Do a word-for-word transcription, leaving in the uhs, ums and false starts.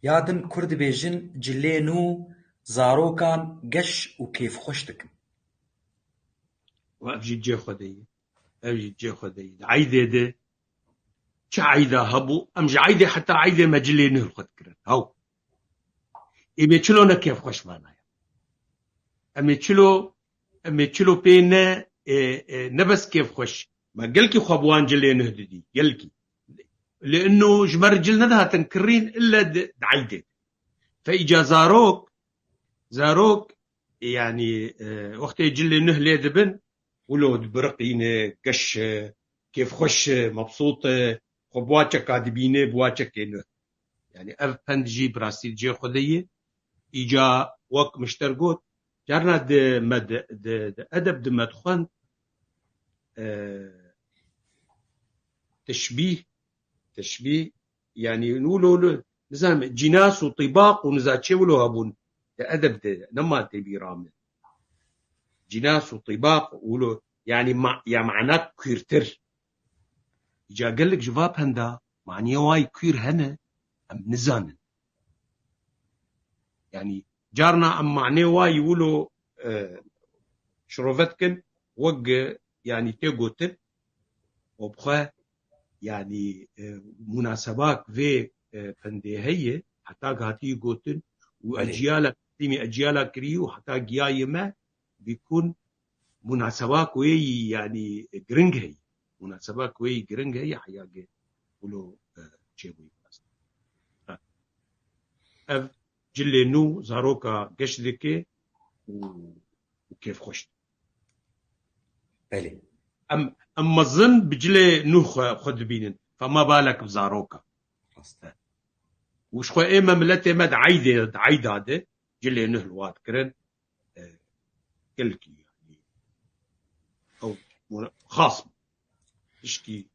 Ya din kur dibêjin cilê nû zarokan geş û kêfxweş dikin. Û ev jî cê xwe de ye. Ev jî cê xwe de ye. Di eydê de çi eyda hebû, em ji eydê heta eydê me cilê nuh li xwe dikirin. Haw. Ê me çilo ne kêfxweş manaya. Em ê çilo, em ê çilo pê ne, e, e, ne bes kêfxweş. Me gelkî xwe bi wan cilê nuh didî. Gelkî. Li ino ji me re cil nedihatin kirîn ille di, di eydê. Fe îca zarok, zarok, yanî, e, wextê cilê nuh lê dibin, wilo dibiriqîne, geş, e, kêfxweş, e, mebsût, e, xwe bi wa çeka dibîne, bi wa çekê nuh. Yanî ev pend jî bi rastî di cê xwe de ye. Îca wek mişter got, carna di me di, di, di edeb di me dixwend, e, teşbîh, teşbîh, yanî wilo, wilo, nizam, cînas û tîbaq û niza çê wilo hebûn di edeb de, nema tê bîra min. Cînas û tîbaq wilo, yanî ma, ya mana kûrtir. Îca gelek ji va penda, maniyê wayî kûr hene, em nizanin. Yanî carna em manê wayî wilo, e, şirove dikin, wek, e, yanî tê gotin, û bi xwe, yanî, e, munasebak vê, e, pendê heye, heta hatî gotin, û Belê. Eciyala, tîmî eciyala kirî û heta giyayê me, bîkun munasebak wê yî, yanî, giring heye. Munasebak wê yî giring heye, heya ge wilo, e, çêbûyî. Ha. Ev cilê nû zaroka geş dike û, û kêfxweş. Belê. Em, em mezin bi cilê nû xwe, xwe dibînin. Fema balek bi zaroka. Rast e. Û ji xwe ê me miletê me di eydê, di eyda de cilê nuh li wa dikirin. E, gelkî, yanî, ew xas bû. Tişkî